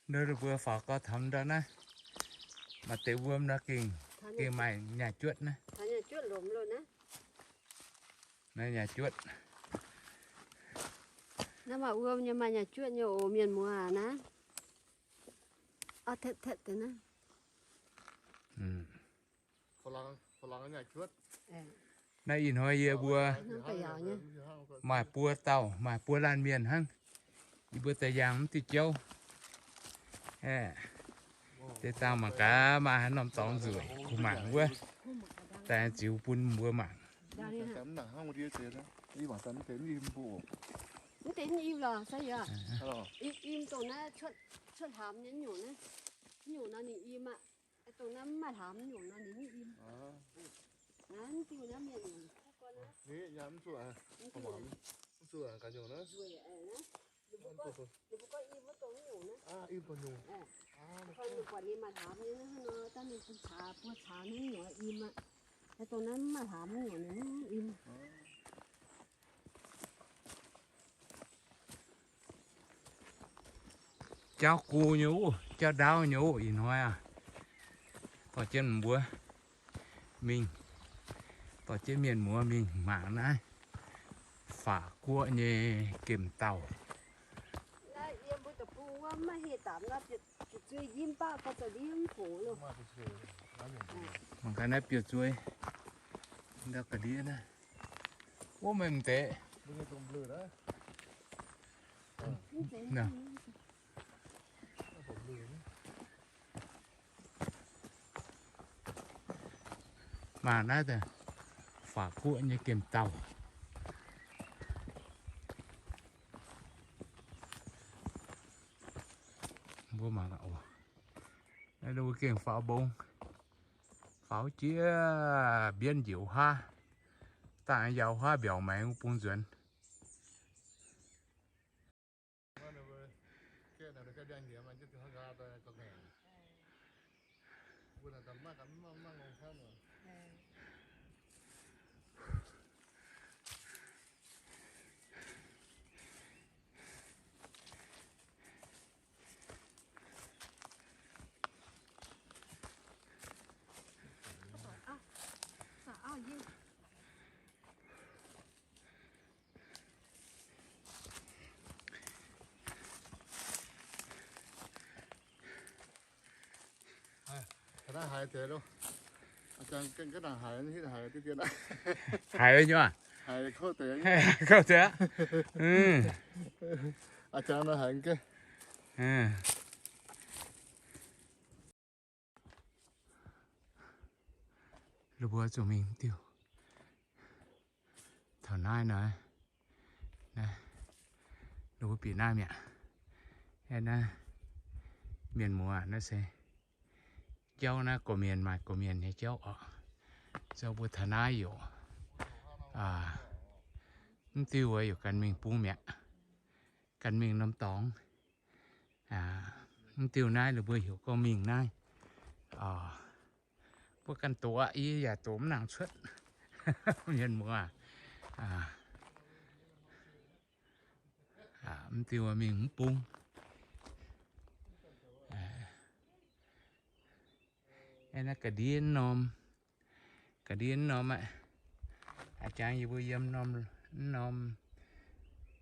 Nor mbuo faaux gau taux ndau naaiv, maaih deix wuom nor gengh, gengh maaih nyaah juotv naaiv. Naaiv nyaah juotv. Naaiv maaih wuom nyei, maaih nyaah juotv nyei oc, mienh muoz naaiv. Aa, tetv tetv deix naaiv. Naaiv ih hnoi yie mbuo maaih buo dauh, maaih buo laanh mienh hnangv. Yie mbuo daaih yangh mv diuh jauv. Deix dangh mangc gaax maaih haaix norm dorngx nzueic, kuh mangc wuov, daaih ziux bun mbuo mangc. Mv deix mv im lorqc, sa yaac im dongh naaiv cuotv hlaamx nyei nyungc naaiv, nyungc nor ninh im aqv. Dongh naaiv mv maaih hlaamx nyungc nor ninh mv im. Naaiv mv diuh naaiv mienh nyungc. Ninh mv zuqc, ninh mv zuqc ga'nyungc naaiv. Ninh mbuo gorngv im wuov dongh nyungc naaiv. Im dongh nyungc. Ninh buatc ninh maaih hlaamx nyei naaiv nor, dangh ninh bun caax, buo caax naaiv nyungc im aqv. Dongh naaiv mv maaih hlaamx nyungc ninh mv im. Jauv go nyei oc, jauv ndaauv nyei oc. Ih hnoi aac, dorh jienv mbuo mingh, dorh jienv mienh muoz mingh mangc naaiv Faatv Guoqv nyei gemh dauh. Mangc gaax naaiv biouv-zuei, ndau ga'ndiev naaiv. Wuov meih m'deix. Mangc naaiv Faatv Guoqv nyei gemh dauh. Mbuo mangc oc. Naaiv mbuo gengh faaux mbong, faaux jiex mbienv njoux huaav, dangh yaac huaav mbiaauc maengx bung nzuonx. Haaix nyungc? Haiz nyei aqv. Ninh mbuo zuqc mingh diuh. Taux naaiv nor, naaiv, ninh mbuo bieqc naaiv mi'aqv. Naaiv, mienh muoz, naaiv se jauv naaiv, gorqv-mienh maaih gorqv-mienh nyei jauv oc. Zoux mbuo taux naaiv yaac, mv diuh yaac gan mingh bung mi'aqv. Gan mingh norm dorngx. Mv diuh naaiv ninh mbuo heuc gorngv mingh naaiv. Mbuo ganh doqc aqv, yie yaac doqc mv nangc cuotv. Mienh muoz, mv diuh mingh mv bung. Naaiv ga'ndiev norm, ga'ndiev norm aqv. A'jangx yie mbuo yiem norm, norm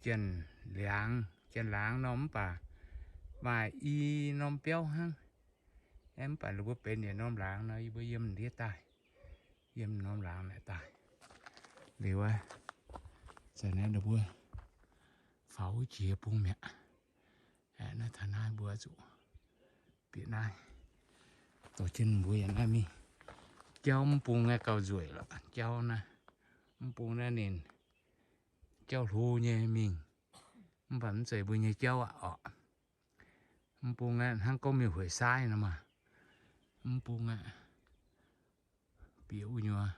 janx-laangz, janx-laangz norm mv baac maaih i norm biauv hnangv. Mv baac ninh mbuo benx yietc norm laangz nor, yie mbuo yiem ndiev daaih, yiem norm laangz naaic daaih. Liuz aqv, zanc naaiv ninh mbuo faaux wuov jiex bung mi'aqv. Naaiv taux naaiv mbuo zuqc bieqc naaiv, dorh jienv mbuo yaac naaiv mingh. Jauv mv bung naaiv gauh nzueic lorqc. Jauv naaiv, mv bung naaiv ninh jauv hlo nyei mingh, mv baac mv zeiz mbuo nyei jauv aqv orqc. Mv bung aeqv, hnangv gorngv mingh hueic saaiv nor maah. Mv bung aeqv, bieqc wuov nyuoz,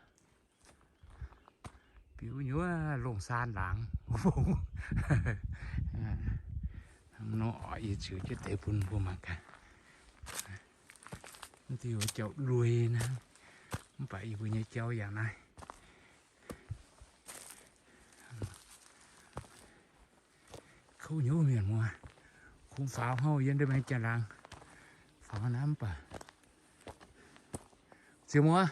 bieqc wuov nyuoz longh saan laangz. Nor oc, yie ziux jienv deix bun mbuo mangc gaax. Mv diuh jauv lui naaiv, mv baac yie mbuo nyei jauv yangh naaiv. Kouv nyei mienh muoz, Kungx faaux hnyouv yiem ndeic-maengx janx-laangz. Faaux naaiv mv baac ziex muoz.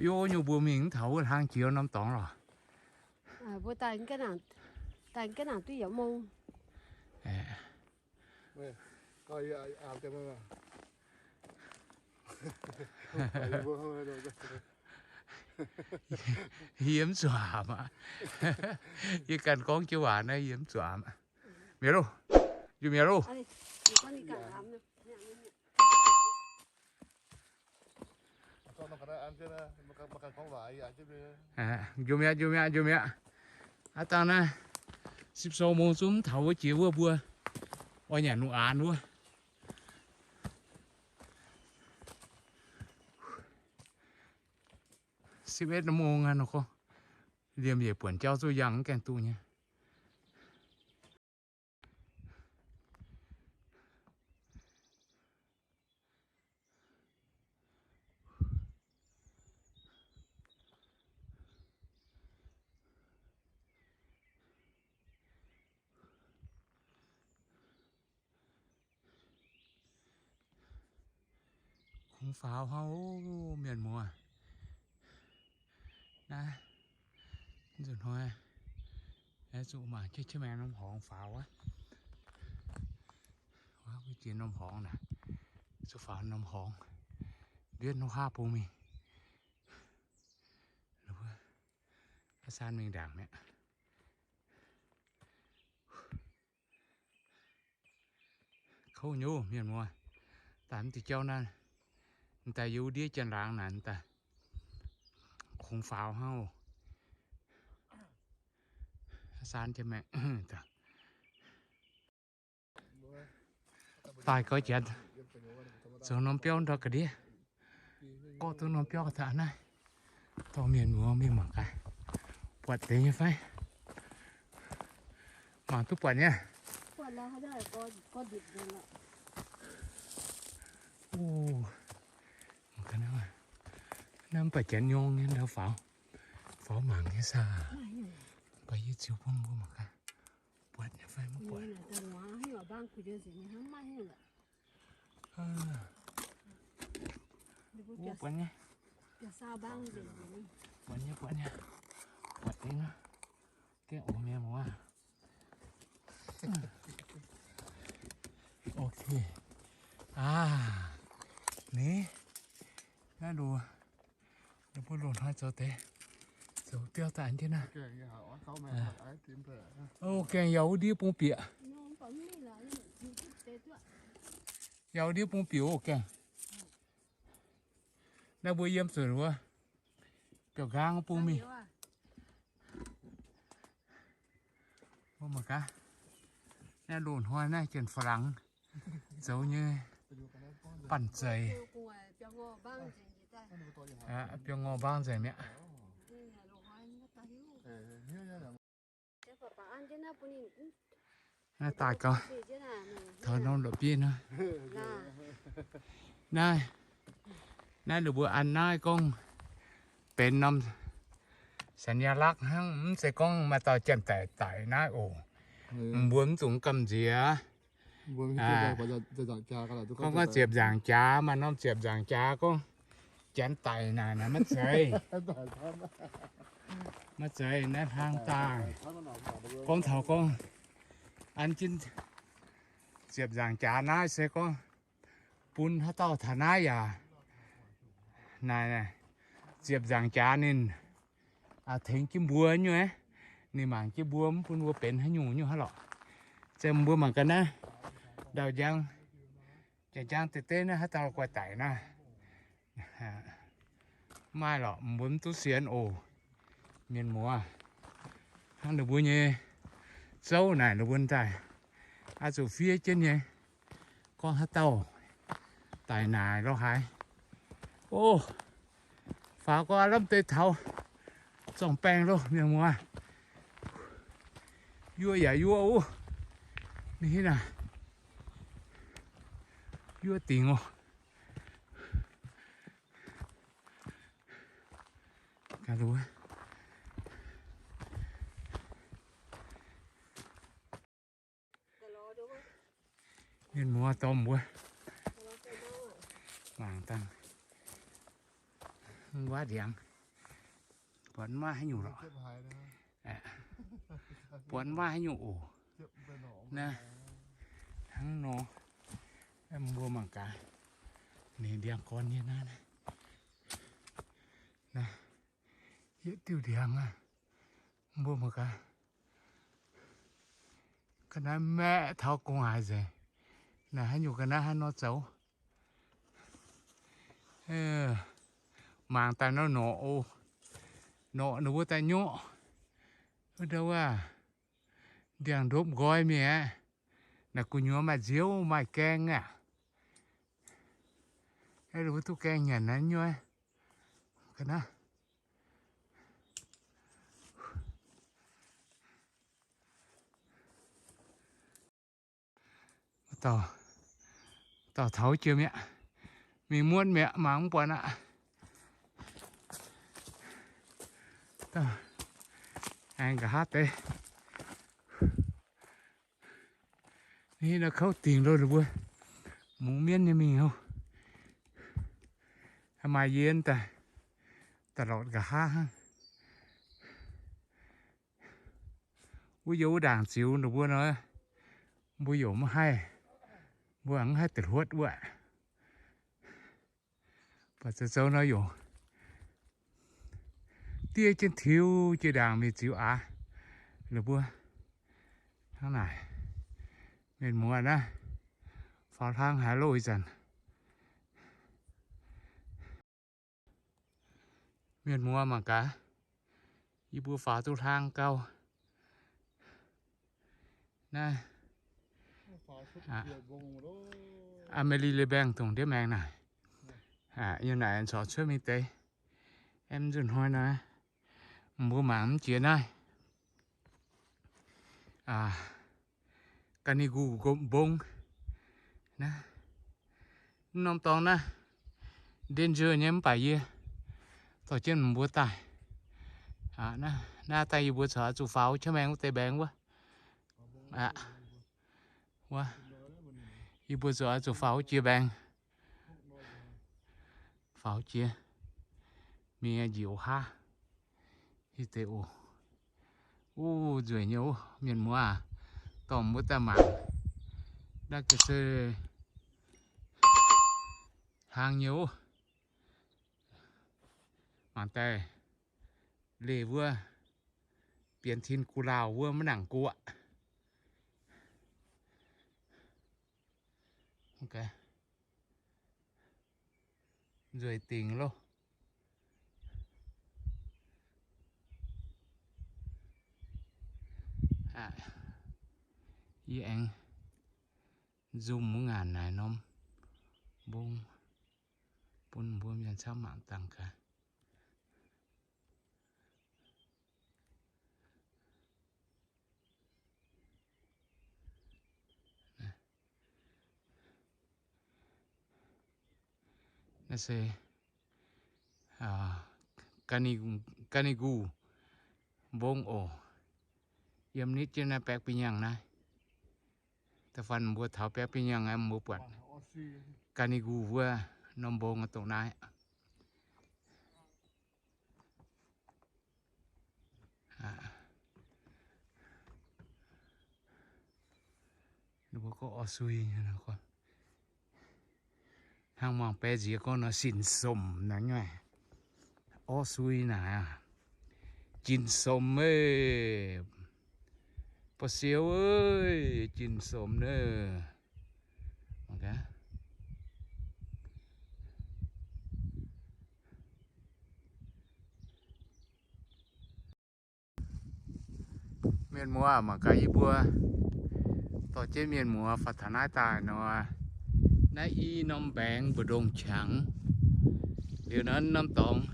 Yo, nyungc mbuo mingh mv taux wuov hlang jiex norm dorngx lorqc. Yie mv zuqc aapv aqv. Yie ganh gorngv jienv waac naaiv yie mv zuqc aapv. Mi'aqv loh. Njuih mi'aqv loh. Njuih mi'aqv, njuih mi'aqv, njuih mi'aqv. Aav dangh naaiv sipv sou mong zungv mv taux wuov jiex wuov mbuo oix nyanc lungh aanx wuov. Sipv etv mong aqv nor gorngv, liemh yietc buonc jauv zuqc yangh mv gaengh duqv nyei. Kungx faaux hnangv oc, mienh muoz. Naaiv nzunc hnoi zuqc mangc jienv maengx norm horngz faaux wuov. Wuov jiex norm horngz naaic, zuqc faaux norm horngz, mbienv norm haav bung mingh. Aav saan mingh ndaangc mi'aqv. Kouv nyei mienh muoz, daaih mv diuh jauv naaiv, daaih yiem wuov ndiev janx-laangz naaic daaih, kungx faaux hnangv oc. Saan jienv maengx daaih gauh janx, zoux norm biauv ndau ga'ndiev, gorqv duqv norm biauv taux naaiv. Dorh mienh muoz mingh mangc gaax, buatc deix nyei fai? Mangc duqv buatc nyei. Naaiv mv baac janx nyorng nyei ndau faaux, faaux mangc nyei saah. Mv baac yie ziux bun mbuo mangc gaax, buatc nyei fai mv buatc. Buatc nyei, buatc nyei, buatc nyei, buatc deix nor. Gaengh oc mienh muoz. Ok. Aav, ni, naaiv loz, ninh mbuo loz-hnoi zoux deix, zoux biauv daaih jienv naaiv. O, gaengh yaac wuov ndiev bung bieqc. Yaac wuov ndiev bung bieqc o gaengh. Naaiv mbuo yiem zuqc wuov biauv-nqaang bung mingh. Mbuo mangc gaax, naaiv loz-hnoi naaiv janx-faalaangx zoux nyei banh zeic. Biauv-ngorh mbaang nzengc mi'aqv. Naaiv daaih gauh taux norm la'bieiv nor. Naaiv, naaiv ninh mbuo an naaiv gorngv benx norm สัญลักษณ์ hnangv, mv zeiz gorngv maaih dauh janx-daic daic naaiv oc. Mbuo mv dungx gamh nziex. Gorngv, gorngv ziepc nzaangc jaax, maaih norm ziepc nzaangc jaax gorngv janx daic naaic, naaic maiv zeiz. Maiv zeiz, naaiv hlang daaih. Gorngv taux gorngv an jienv ziepc nzaangc jaax naaiv se gorngv bun haaix dauh taux naaiv yaac naaic, ziepc nzaangc jaax ninh tengx jienv mbuo nyei, ninh mangc jienv mbuo mv bun mbuo benx haaix nyungc nyungc haaix lorqc. Ziouc mbuo mangc gaax naaiv ndau njang, njang deix deix naaiv haaix dauh guaih daic naaiv. Maaih lorqc, mbuo mv duqv sienx oc. Mienh muoz, hnangv ninh mbuo nyei zouv naaic ninh mbuo daaih oix zuqc fiev jienv nyei. Gorngv haaix dauh daic naaic lorqc haaix. O, faaux gorngv aav lamh deix taux zorng-baengh loh mienh muoz. Yuoqv yaac yuoqv wuov, ninh hnangv naaic yuoqv dingc oc. Mienh muoz dorh mbuo mangc dangh wuov ndiangx, buatc maiv haaix nyungc lorqc. Buatc maiv haaix nyungc oc. Naaiv hnangv nor, mbuo mangc gaax, ninh ndiangx-gorn nyei naaiv, naaiv yietv diuh ndiangx aqv. Mbuo mangc gaax, ga'naaiv maeqv taux gu'nguaaic nzengc. Naaiv haaix nyungc ga'naaiv haaix nor zoux? Mangc daaih nor norqc oc. Norqc ninh mbuo daaih nyorqv. Wuov ndau wuov, ndiangx-ndopv nqoi mingh aqv. Naaic gu'nyuoz maaih nziouv maaih gaeng aqv. Ninh mbuo duqv gaeng nyanc naaiv nyuoih. Ga'naaiv dauh taux jiex mi'aqv. Mingh muotv mi'aqv, mangc mv buatc aqv. Aengx nqa'haav deix. Ninh nor kouv dingc loh ninh mbuo. Mungz mienv nyei mingh oc. Maaih yie daaih, daaih lortc nqa'haav hnangv. Wuov yie wuov ndaangc ziux ninh mbuo nor, mbuo yaac mv haih, mbuo mv haih da'hluotv wuov. Baac zoux zoux nor yaac diev jienv tiux jiex ndaangc mingh ziux aqv. Ninh mbuo hnangv naaic, mienh muoz naaiv, faaux hlang haaix loh ih zanc. Mienh muoz mangc gaax, yie mbuo faaux duqv hlang gau. Naaiv American Baeng dongh ndiev maengx naaic. Yiem naaic corc cuotv mingh deix. Aeqv, nzunc hnoi naaiv mbuo mangc mv jiex naaiv Ga'naaiv-nquh mbong. Naaiv norm dorngx naaiv danger nyei, mv baac yie dorh jienv mbuo daaih. Naaiv daaih yie mbuo corc zuqc faaux qaqv maengx wuov deix mbaengx wuov. Wuov, yie mbuo zuqc, zuqc faaux jiex mbaengx. Faaux jiex mingh njiec haav. Ih deix oc. Uv, nzueic nyei oc, mienh muoz aac, dorh mbuo daaih mangc. Naaiv ga'sie hlang nyei oc. Mangc daaih leih wuov, bienx tin gu'lauh wuov maiv nangc guoqv. Nzueic dingc loh. Yie aengx nzumh wuov ngaanc naaic norm mbong bun mbuo mienh camv mangc dangh gaax. Naaiv se Ga'naaiv-nquh mbong oc. Yiem nitv jienv naaiv baeqv binyangh naaiv. Da'faanh mbuo taux baeqv binyangh aeqv, mbuo buatc Ga'naaiv-nquh wuov norm mbong dongh naaiv. Mbuo gorngv orv sui, hnangv muangx baeqv nziex gorngv nor, sin somc naaiv nyei. Orv sui naaic, jin somc meih, ba'siou, jin somc naaic. Mienh muoz mangc gaax yie mbuo dorh jienv mienh muoz faaux taux naaiv daaih nor, naaiv i norm mbaengx mbu'ndongx qangx. Liuz nor norm dorngx,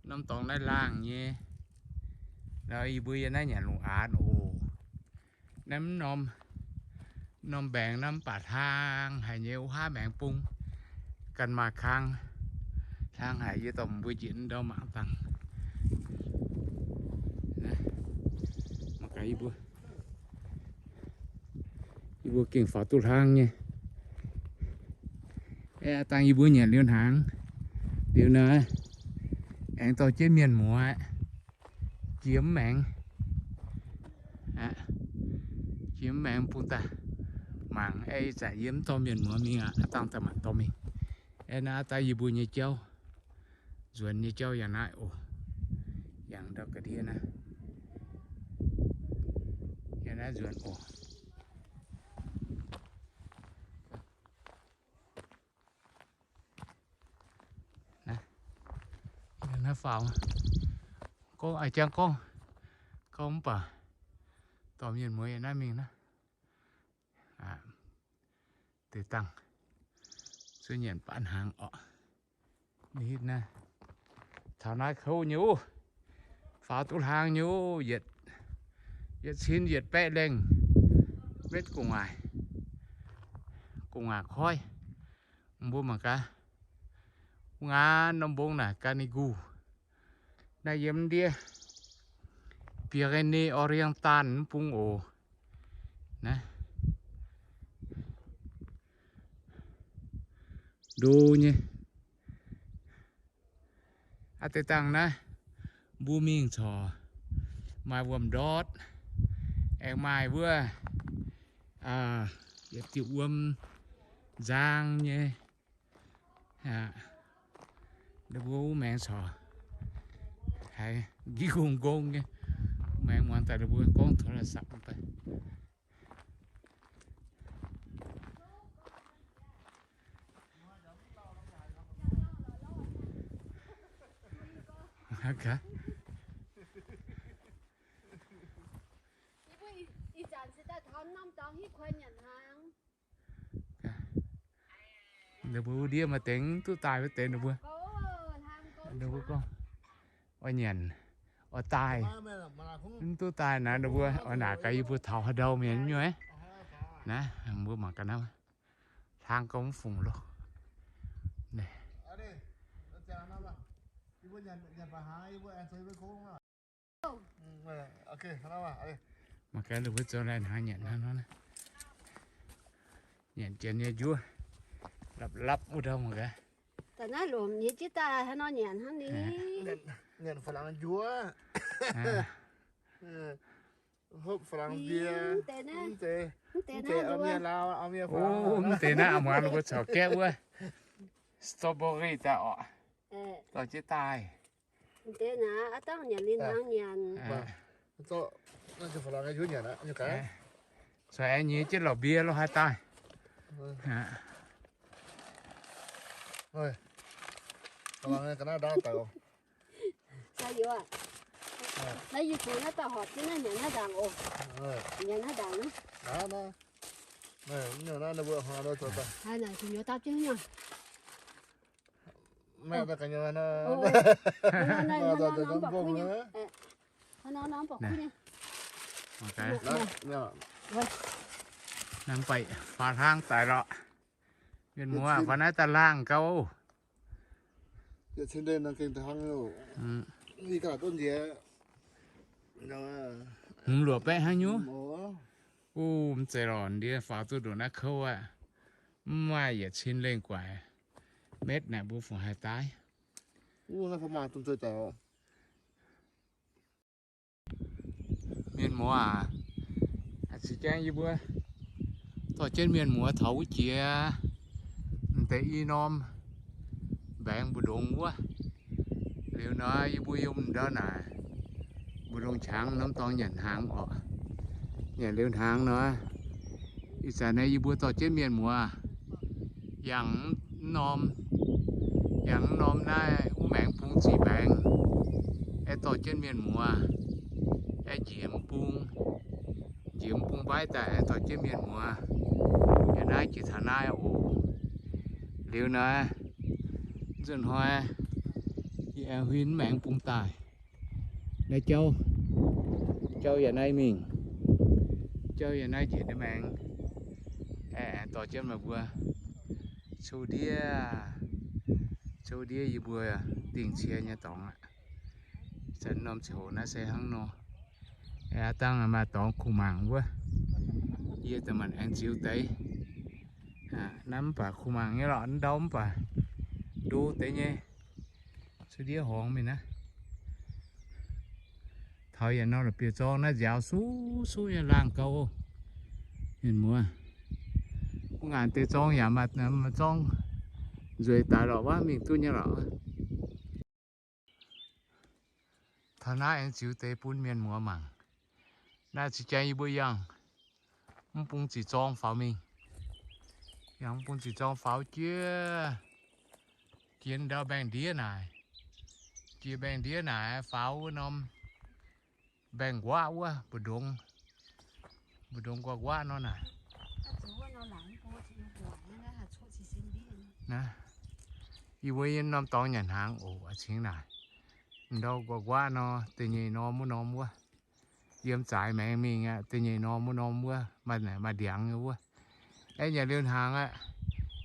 norm dorngx naaiv laangh nyei. Nor yie mbuo yiem naaiv nyanc lungh aanx oc. Naaiv norm, norm mbaengx naaiv mv baac hlang haic nyei, wuov haav maengx bung ganh maaih kang. Hlang haic, yie dorh mbuo njiec ndau mangc dangh. Mangc gaax yie mbuo, yie Mbuo gengh faaux duqv hlang nyei. Aa dangh yie mbuo nyanc liuz hnaangx, liuz naaiv aengx dorh jienv mienh muoz jiex mv maengx, jiex mv maengx bung daaih mangc. Aeqv, ih zanc yie mv dorh mienh muoz mingh aqv, aa dangh daaih mangc dorh mingh. Aeqv, naaiv aa dangh yie mbuo nyei jauv, nzuonx nyei jauv yangh naaiv oc. Yangh ndau ga'ndiev naaiv, yangh naaiv nzuonx oc. Naaiv faaux, gorngv a'jang gorngv, gorngv mv baac dorh mienh muoz yiem naaiv mingh naaiv. Deix dangh, zuov nyanc baav hnaangx oc. Ni hitv naaiv, taux naaiv kouv nyei oc. Faaux duqv hlang nyei oc. Yietc, yietc cin yietc baeqv lengh metv gu'nguaaic, gu'nguaaic koiv. Mbuo mangc gaax, wuov ngaanv norm mbong naaic Canigoux. Naaiv yiem ndiev Pyrénées-Orientales mv bung oc. Naaiv ndo nyei. Aa deix dangh naaiv mbuo mingh corc maaih wuom-ndortv, aengx maaih wuov yietc diuh wuom nzang nyei. Ninh mbuo wuov maengx corc haiz nqi gong gong nyei. Maengx muangx daaih ninh mbuo gorngv โทรศัพท์ mv baac Ninh mbuo wuov ndiev maaih deix mv duqv daaih wuov deix ninh mbuo, ninh mbuo gorngv oix nyanc, oix daaih, mv duqv daaih naaic ninh mbuo oix naaic gaax yie mbuo taux haaix ndau mienh nyei. Naaiv mbuo mangc gaax naaiv, hlang gauh mv fungc loh. Mangc gaax ninh mbuo zoux lai hnaangx nyanc hnangv nor. Nyanc janx nyei njuov, lapv lapv wuov ndau mangc gaax. Da'naaiv lomc nyei jienv daaih haaix nor nyanc hnangv ni. Nyanc faaux laangz njuov. Hopv faaux laangz mbie. Mv deix naaiv, mv deix naaiv, mv deix naaiv, muangx ninh mbuo caux gaeqv wuov strawberry daaih orqc. Dorh jienv daaih. Mv deix naaiv aav dangh nyanc liuz hnaangx nyanc. Zuqc aengx nyiex jienv lorqc mbie lo haaix daaih. Naaiv yie zuqc naaiv dauh horpc jienv naaiv nyanc naaiv ndaangc oc. Nyanc naaiv ndaangc naaiv. Naaiv mv baac faaux hlang daaih lorqc. Mienh muoz, faaux naaiv daaih laangh gauh. Hmz luoqc baeqv hnangv nyungc. Mv zeiz lorqc, ndiev faaux duqv ndongc naaiv kouv aqv. Mv maaih yietc cin lengh guaix metv naaic mbuo fungc haih daaih. Mienh muoz aac, zinh jangv yie mbuo dorh jienv mienh muoz taux wuov jiex m'deix i norm mbaengx mbu'ndongx wuov. Liuz nor yie mbuo yiem ndau naaic mbu'ndongx qangx norm dorngx nyanc hnaangx orqc. Nyanc liuz hnaangx nor, ih zanc naaiv yie mbuo dorh jienv mienh muoz yangh norm, yangh norm naaiv wuov maengx bung ziqc mbaengx, aengx dorh jienv mienh muoz, aengx njiec mv bung, njiec mv bung mbaiv daaih aengx dorh jienv mienh muoz yiem naaiv jiex taux naaiv oc. Liuz naaiv nzunc hnoi yie aengx huin mv maengx bung daaih. Naaiv jauv, jauv yaac naaiv mingh, jauv yaac naaiv njiec naaiv maengx. Aengx dorh jienv meih mbuo cou ndiev, cou ndiev yie mbuo dingh cie nyei dorngx aqv. Zanc norm ziangh hoc naaiv se hnangv nor. Aav dangh maaih dorngx kungx mangc wuov. Yie da'maanc aengx ziux deix. Naaiv mv baac kuh mangc nyei lorqc, ndau mv baac ndo deix nyei. Cuotv ndiev horngz mingh naaiv. Taux yietc norm la'bieiv-zorng naaiv nziaaux suqv suqv nyei laangh gauh. Mienh muoz, mv ngaanc deix zorng yaac maaih zorng nzueic daic lorqc, waac mingh duqv nyei lorqc. Taux naaiv aengx ziux deix bun mienh muoz mangc. Naaiv zinh jangx yie mbuo yangh mv bung ziqc zorng faaux mingh. Yangh mv bung ziqc zorng faaux jiex, jiex ndau mbaengx-ndiev naaic. Jiex mbaengx-ndiev naaic faaux wuov norm mbaengx-nquaqv wuov, mbu'ndongx, mbu'ndongx nquaqv nquaqv nor naaic. Yie mbuo yiem norm dorngx nyanc hnaangx oc, cingx naaic. Ndau nquaqv nquaqv nor, da'nyeic norm wuov norm wuov. Yiem zaaix maengx mingh aqv, da'nyeic norm wuov norm wuov, maaih, maaih ndiangx nyei wuov. Aengx nyanc liuz hnaangx aqv,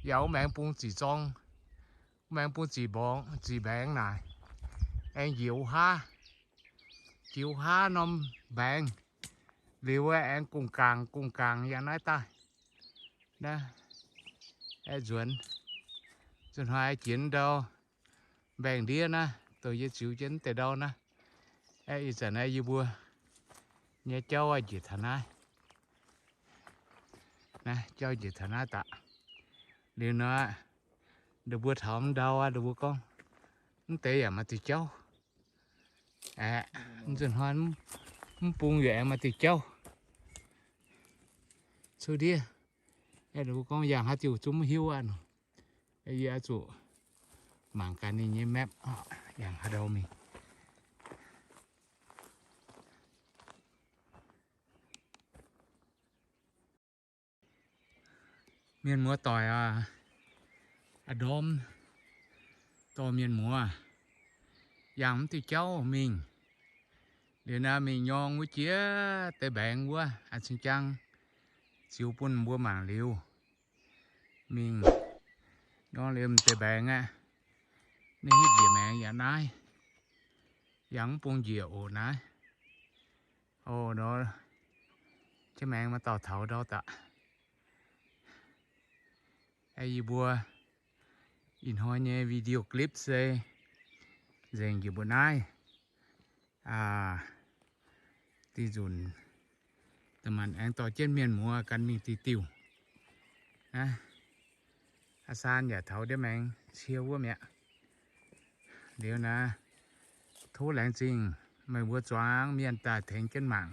yaac wuov maengx bung ziqc zorng, wuov maengx bung ziqc mbaengx, ziqc mbaengx naaic. Aengx njiec wuov haav, njiec wuov haav norm mbaengx. Liuz wuov aengx gungh gaangc gungh gaangc yangh naaiv daaih. Naaiv, aeqv, nzuonx, nzuonx hnoi jiex ndau mbaengx-ndiev naaiv, dongh yie ziux jienv deix ndau naaiv. Aeqv, ih zanc naaiv yie mbuo nyei jauv njiec taux naaiv. Naaiv jauv njiec taux naaiv daaih. Liuz nor, ninh mbuo taux mv ndau aqv, ninh mbuo gorngv, mv deix yaac maaih diuh jauv. Aeqv, nzuonx hnoi mv bung yaac aengx maaih diuh jauv. Cuotv ndiev, ninh mbuo gorngv yangh haaix diuh zungv mv hiuv aqv nor. Yie oix zuqc mangc gaax ninh nyei map, yangh haaix ndau mingh. Mienh muoz doic aac, a'ndorm dorh mienh muoz yangh mv diuh jauv mingh. Liuz naaiv mingh nyorng wuov jiex deix mbaengx wuov, a'cing jang ziux bun mbuo mangc liuz. Mingh nyorng liuz m'deix mbaengx aqv. Ninh hiuv njiec maengx yaac naaiv, yangh mv bung njiec oc naaiv. Oc, nor, jienv maengx maaih dauh taux ndau daaih. Yie mbuo ih hnoi nyei video clip se nzengc njiec mbuo naaiv. Aa, diuh nzunc, da'maanc aengx dorh jienv mienh muoz gan mingh diuh diuh. Aa, saan yaac taux ndiev maengx cie wuov mi'aqv. Liuz naaiv, tov laengz zingh meih mbuo zuangx mienh daaih tengx jienv mangc,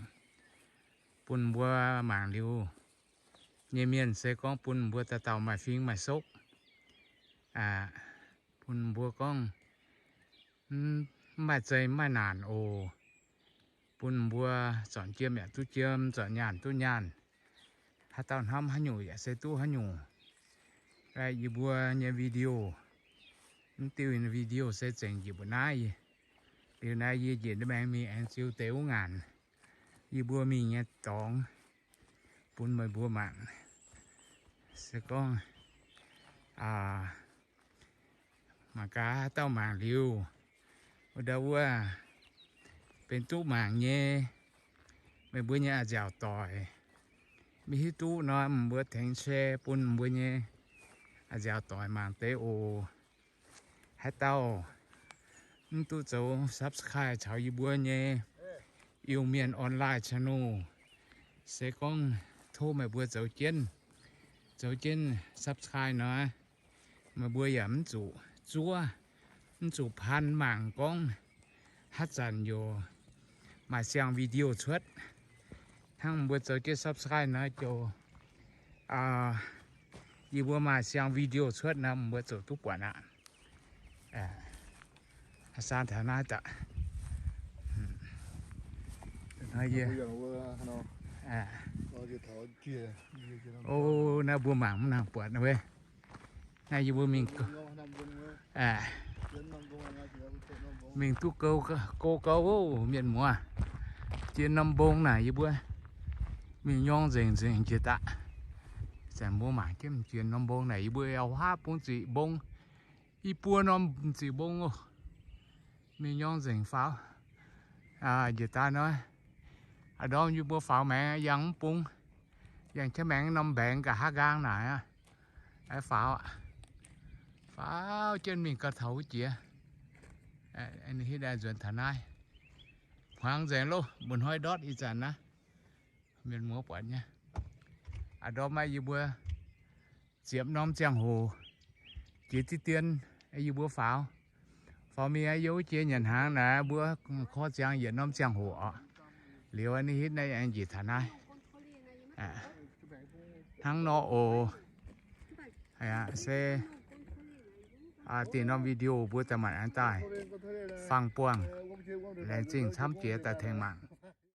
bun mbuo mangc liuz nyei mienh se gorngv bun mbuo dauh dauh maaih fing maaih sokv. Aa, bun mbuo gorngv mv maaih zei mv maaih naanc oc. Bun mbuo zornc jiem yaac duqv jiem, zornc nyaanh duqv nyaanh. Haaix dauh hnamv haaix nyungc yaac se duqv haaix nyungc. Yie mbuo nyei video, mv diuh video se zengc njiec mbuo naaiv. Liuz naaiv yie njiec ndiev maengx mingh aengx ziux deix wuov ngaanc yie mbuo mingh nyei dorngx bun meih mbuo mangc. Se gorngv, aa, mangc gaax haaix dauh mangc liuz, wuov ndau wuov benx duqv mangc nyei, meih mbuo nyei a'nziaauc doic, maiv hiuv duqv nor, mbuo tengx share bun mbuo nyei a'nziaauc doic mangc deix oc. Haaix dauh mv duqv zoux subscribe caux yie mbuo nyei Iu-Mienh Online channel, se gorngv tov meih mbuo zoux jienv, zoux jienv subscribe nor, meih mbuo yaac mv zuqc zuov, mv zuqc pan mangc gorngv haaix zanc yaac maaih siang video cuotv. Hnangv mbuo zoux jienv subscribe nor, ziouc, aa, yie mbuo maaih siang video cuotv nor, mbuo ziouc duqv buatc aqv. Aa, saan taux naaiv daaih. Aa, o, naaiv mbuo mangc mv nangc buatc naaiv. Naaiv yie mbuo mingh, aa, mingh duqv go, go gau, mienh muoz. Jiex norm mbong naaic yie mbuo mingh nyorng nzengc nzengc jiex daaih. Zanc mbuo mangc jienv jiex norm mbong naaic yie mbuo yaac haav bung ziqc mbong, i buo norm ziqc mbong oc. Mingh nyorng nzengc faaux. Njiec daaih nor, a'ndorm yie mbuo faaux maengx yangh mv bung. Yangh jienv maengx norm mbaengx nqa'haav nqaang naaic aqv. Faaux, faaux jienv mingh gau taux wuov jiex. Hitv nzuonx taux naaiv. Hmuangx nzengc loh, mba'hnoi ndortv ih zanc naaiv. Mienh muoz buatc nyei. A'ndorm maaih yie mbuo ziepc norm ziangh hoc jiex diqv dien, yie mbuo faaux. Faaux mingh yiem wuov jiex nyanc hnaangx naaic, mbuo korv ziangx yietc norm ziangh hoc oc. Liuz ninh hitv naaiv aengx njiec taux naaiv. Hnangv nor oc. Se dingh norm video mbuo daaih maanc aengx daaih faang-buangh. Laengz zingh camv jiex daaih tengx mangc.